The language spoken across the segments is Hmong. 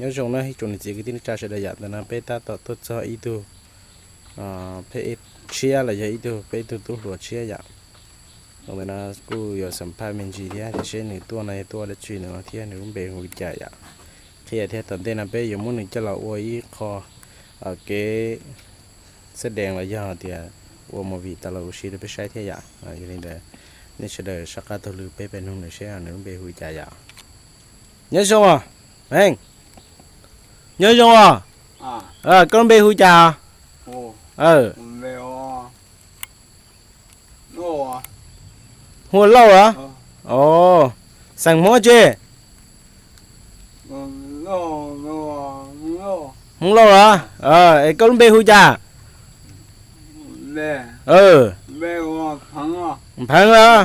Nyob zoo na ib tsoom niam txiv kwv tij neej tsa sawv daws yom, ntawm no peb tab tom tuaj txog ib tug peb tshiab los yog ib tug peb tug tub hluas tshiab yom. Ntawm no kuj yuav xam phaj me ntsis thiab tias seb nws tuaj no yog tuaj ua dab tsi no thiab nws lub npe hu li cas yom. Qhia thiab tom ntej no peb yuav muab nws coj los ua ib qho kev xab dees los yog tias ua movie tas los ua si rau peb saib thiab yom. Yog li ntawd nej sawv daws soj qab taug lw peb pais nug nws seb nws lub npe hu li cas yom. Nyob zoo os, Heej. Nyob zoo os. Koj lub npe hu cas? Hu Lauj los? Xeem Hmoob tsi? Hmoob Lauj los? Es koj lub npe hu cas? Npheev los?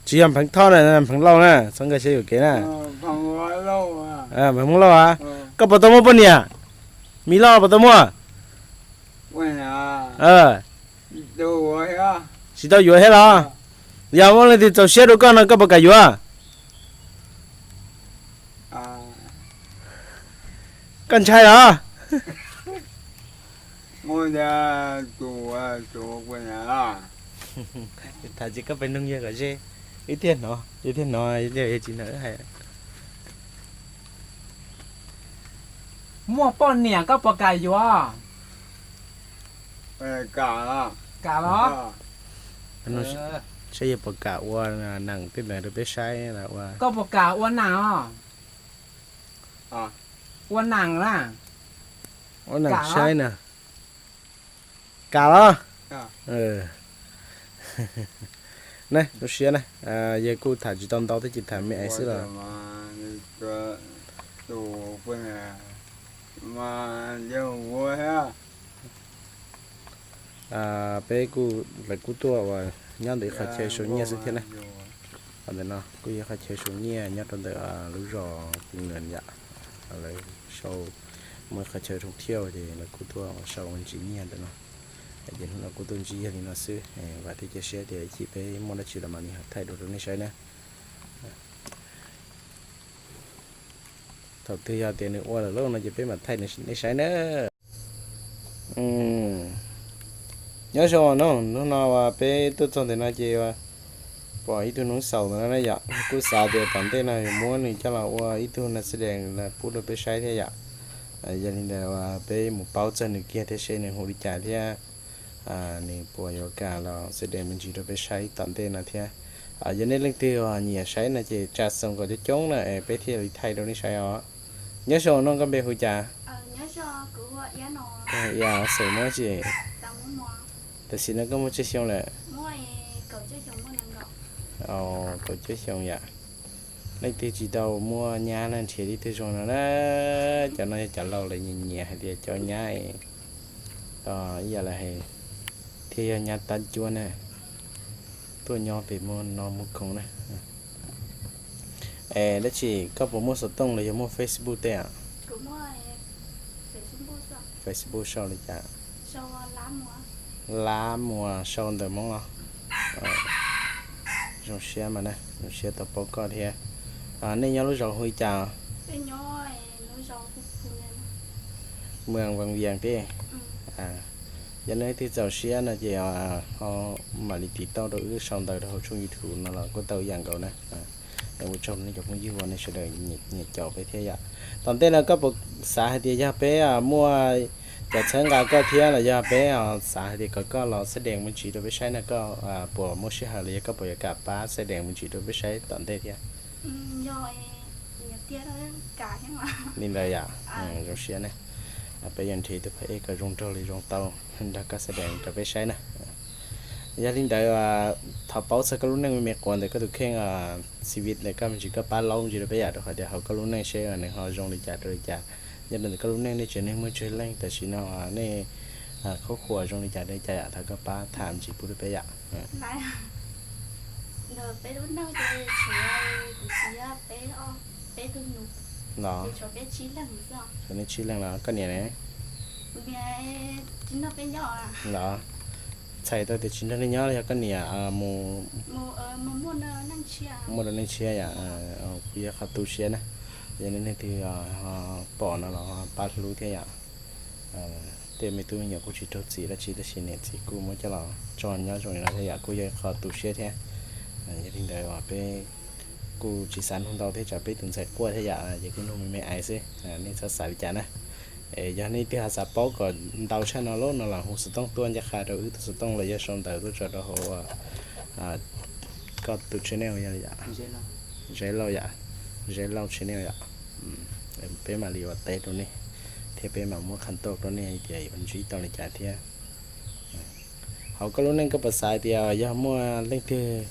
Tsis yog Npheev Thoj na, Npheev Lauj na, txhob nkag siab yuam kev na. Npheev Hmoob Lauj a. Koj puas tau muaj poj niam? Me Lauj puas tau muaj? Tsis tau yuav thiab los? Yog muaj leej twg txaus siab rau koj no koj puas kam yuav? Koj ntshai los? Tham tsis koj pais nug yawg kom ze, wb thiaj hnov, wb thiaj hnov, tsis hnov wb hais. Muaj poj niam koj puas kam yuav? Kam los? Saib yawg puas kam ua neem tej ntawd rau peb saib los ua. Koj puas kam ua neem os? Ua neem na. Ua neem saib na. Kam los? Ne, zoo siab na. Yawg kuj tham tsis tau ntau thiab, ces tham me ais xwb los. Peb kuj, lawv kuj tuaj uas nyob ntawm ib qhov chaw sau nyiaj xwb thiab na. Ntawm no kuj yog ib qhov chaw sau nyiaj nyob rau ntawm lub zos Phu Nws yom. Lawv sau, muaj ib qhov chaw zoo thiab ces lawv kuj tuaj sau ua ntsis nyiaj ntawm no. Ces hnub no kuj tuaj ntsib yawg li no xwb, vam thiab cia siab tias ib chim peb muaj dab tsi los mas nws ho thaij dua rau nej saib na. Thaum twg yog tias nws ua lawm lauj no ces peb mam thaij nej saib na. Nyob zoo no, hnub no peb tuaj txog ntawm no ces pom ib tug noob xaus ntawm no na yom, kuj xav tias tom ntej no yuav muab nws coj los ua ib tug nas xab dees los pub rau peb saib thiab yom. Yog li ntawd peb mus paub txog nws kiag thiab seb nws hu li cas thiab nws puas yuav kam los xab dees me ntsis rau peb saib tom ntej no thiab. Yog nej leej twg nyiam saib no ces tsa xoo kom coob coob na es peb thiaj li thaij rau nej saib os. Nyob zoo no, koj npe hu cas? Xeem Hmoob tsi? Tam sim no koj muaj tsawg xyoo lawm? Kaum cuaj xyoo yom. Leej twg tsis tau muaj nyab na nrhiav tib tug zoo no na. Cov no yog cov laus lawv nyiam nyiam hais tias cov nyab ib yam li hais thiaj yog nyab tab cuab na. Tuaj nyob pem muag no muag khoom na. Es dab tsi koj puas muaj xov tooj los yog muaj Facebook tej? Facebook sau li cas? Lab Muas sau ntawm Hmoob los? Zoo siab mas na, zoo siab tau paub koj thiab. Nej nyob lub zos hu li cas? Muas Vees Vias tib. Yog nej leej twg txaus siab no ces ho mam li tiv tauj rau wb sau ntawv rau hauv tshooj YouTube no los kuj tau ib yam nkaus na. Ua tsaug nej cov phooj ywg uas nej sawv daws nyiam caum peb thiab yom. Tom ntej no koj puas xav hais tias yog peb muaj cov txhawb nqa koj thiab los yog peb xav hais tias kom koj los xab dees me ntsis rau peb saib no koj puas muaj sij hawm los yog koj puas yuav kam pab xab dees me ntsis rau peb saib tom ntej thiab? Li ntawd yom, zoo siab ne. Peb yuav nrhiav tus phab ej kom zoo nraug li zoo tau nrog koj xab dees rau peb saib na. Yog li ntawd thov paub txog koj lub neej me me quas ntawm koj tus kheej, xi vi ntawm koj me ntsis koj pab laub ntsis rau peb yam rau qhov tias hauv koj lub neej seb nws ho zoo li cas rau li cas. Nyob rau ntawm koj lub neej nej tsev neeg muaj tsawg leej tam sim no, nej khuab khuas zoo li cas rau li cas yom, thov koj pab tham ntsis pub rau peb yom. Los, nej tsib leej los koj niam ne? Los, txhais tau tias tsis nrog nej nyob los yog koj niam mus muaj rau neej tshiab yom. Kuv yog qhov tu siab na. Yog nej leej twg pom no los pab hlub thiab yom. Tej me tub me nyuam kuj tsis raug txim dab tsi tab sis niam txiv kuj muab coj los tso nyob zoo li no thiab yom, kuj yog qhov tu siab thiab. Yog li ntawd peb kuj tsis xav nug ntau thiab tsam peb tus ntxhais quaj thiab yom, ces kuj nug me me ais xwb, nej txhob xav li cas na. Es yog nej twg ho xav paub kom ntau tshaj no lub no los hu xov tooj tuaj ncaj qha rau wb tus xov tooj los yog sau ntawv tuaj tso rau hauv koj tus channel yog li yom. Zeb Lauj yom, Zeb Lauj channel yom. Peb mam li ua teb rau nej thiab peb mam muab qhab tauj rau nej hais tias yuav ntsib tau li cas thiab. Hauv koj lub neej koj puas xav tias yog muaj leej twg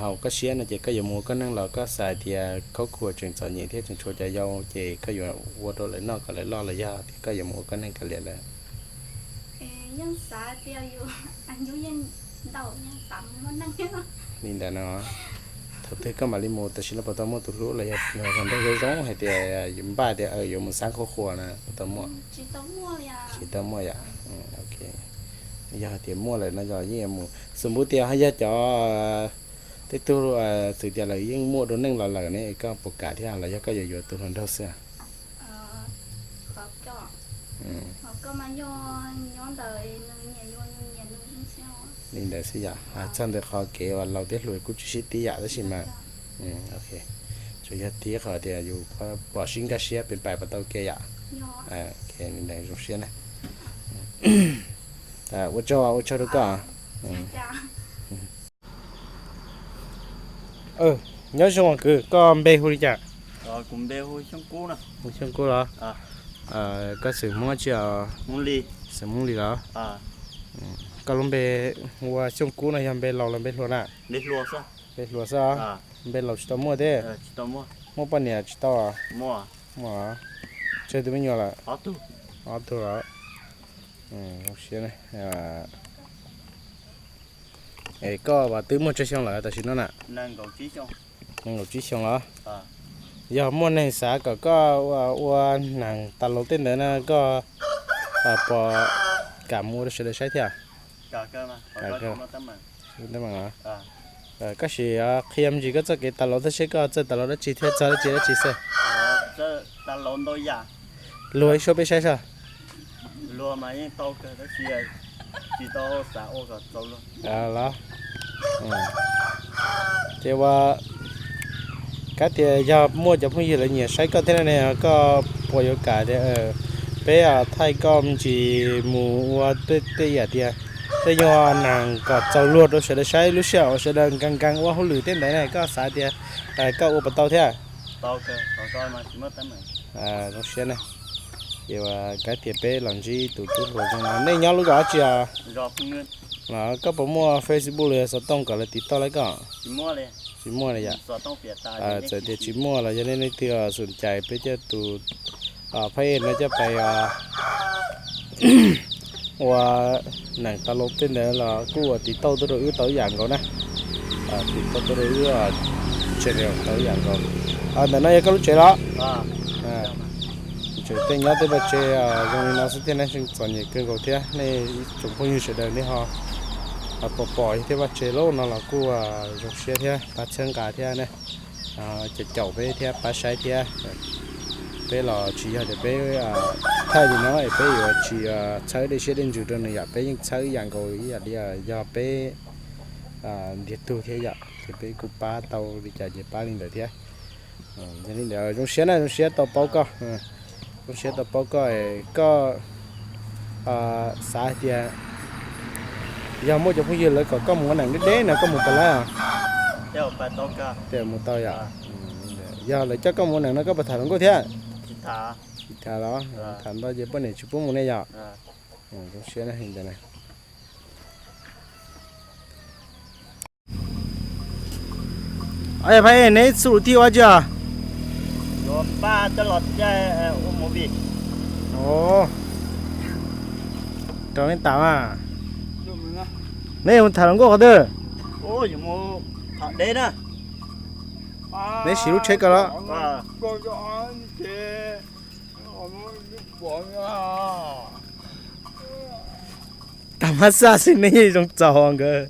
haum koj siab no ces koj yuav mus ua koj neej los koj xav tias khaub khuam tseem txom nyem thiab tseem tshuav cov yau ces koj yuav ua rau lawv noj kom lawv loj los yog tias koj yuav mus ua koj neej kav liam lawm? Li ntawd no, thaum twg koj mam li mus tam sim no puas tau muaj tus hlub los yog hluas nraug zoo zoo hais tias yuav npaj tias yuav mus xab khaub khuam na puas tau muaj? Tsis tau muaj yom. Yog tias muaj lawm no yeej yuav mus xus npub tias ho yog cov tej tug xws tias lawv yeej muaj dua neej los lawm ne koj puas kam thiab los yog koj yuav yuav tus hluas nraug xwb? Li ntawd xwb yom, txog ntawm qhov kev uas laus thiab hluas kuj tsis sib tib yam tab sis mas tsuas yog tib qhov tias yus pom sib nkag siab pes pais puas tau ke yom. Li ntawd zoo siab na. Ua tsaug, ua tsaug rau koj. Nyob zoo kwv, koj npe hu li cas? Xyooj Kub los? Koj xeem Hmoob tsi? Xeem Hmoob Lis los? Koj lub npe ua Xyooj Kub no yog npe laus los npe hluas na? Npe hluas xwb. Npe laus tsis tau muaj thiab? Muaj poj niam tsis tau? Muaj. Tsawg tus me nyuam lawm? Ob tug los? Es koj puas twb muaj tsawg xyoo lawm tam sim no na? Nees nkaum tsib xyoo los? Yog muaj neeg xav kom koj ua neeg tas laus tej ntawd no koj puas kam mus ua rau sawv daws saib thiab? Koj sim qhia me ntsis koj txoj kev tas laus thiab seb koj txawj tas laus dab tsi thiab txog dab tsi dab tsi xwb. Luag ib suab peb saib soj. Los, ces ua kav tias yog muaj cov phooj ywg lawv nyiam saib koj thiab ne koj puas yuav kam tias peb thaij koj me ntsis mus ua tej yam tias tej nyuag neeg kom txaus luag rau sawv daws saib lub sij hawm uas sawv daws nkees nkees ua hauj lwm tej ntawd ne koj xav tias koj ua puas tau thiab? Zoo siab na. Ces ua kav tias peb los ntsib tus tub hluas zoo no. Nej nyob lub zos dab tsi os? Koj puas muaj Facebook los yog xov tooj kom lawv tiv tauj laij koj? Tsis muaj li yom. Txawm tias tsis muaj los yog nej leej twg xum cais peb coj tus phab ej no coj pais ua neeg tas laus tej ntawd los kuj ua tiv tauj tuaj rau wb tau ib yam nkaus na. Tiv tauj tuaj rau wb tsev tau ib yam nkaus. Ntawm no yog koj lub tsev los? Tsev tej nyob tej vaj tse zoo li no xwb thiab nej tseem txom nyem kawg nkaus thiab nej tsoom phooj ywg sawv daws nej ho pom pom thiab vaj tse loj no los kuj zoo siab thiab pab txhawb nqa thiab ne. Caum caum peb thiab pab saib thiab. Peb los tsis yog tias peb thaij li no es peb yuav tsis txhawb dej siab dej ntsws rau nws yom, peb yeej txhawb ib yam nkaus ib yam li yog peb ntiag tug thiab yom, ces peb kuj pab tau li cas ces pab li ntawd thiab. Yog li ntawd zoo siab na, zoo siab tau paub koj, zoo siab tau paub koj, koj xav hais tias yog muaj cov phooj ywg lawv kom koj mus ua neeg deb deb no koj mus puas laib os? Tej mus tau yom. Yog lawv coj koj mus ua neeg no koj puas tham hluas nkauj thiab? Tsis tham los, tham ntau ces poj niam tsis pub mus ne yom. Zoo siab na. Phab ej, neb txuj lus thib ua tsi os? Rau neb tas mas. Neb yuav mus tham hluas nkauj qhov twg? Neb siv lub tsheb ko los? Tag mab xaj xwb neb yeej zoo txaus nkawd.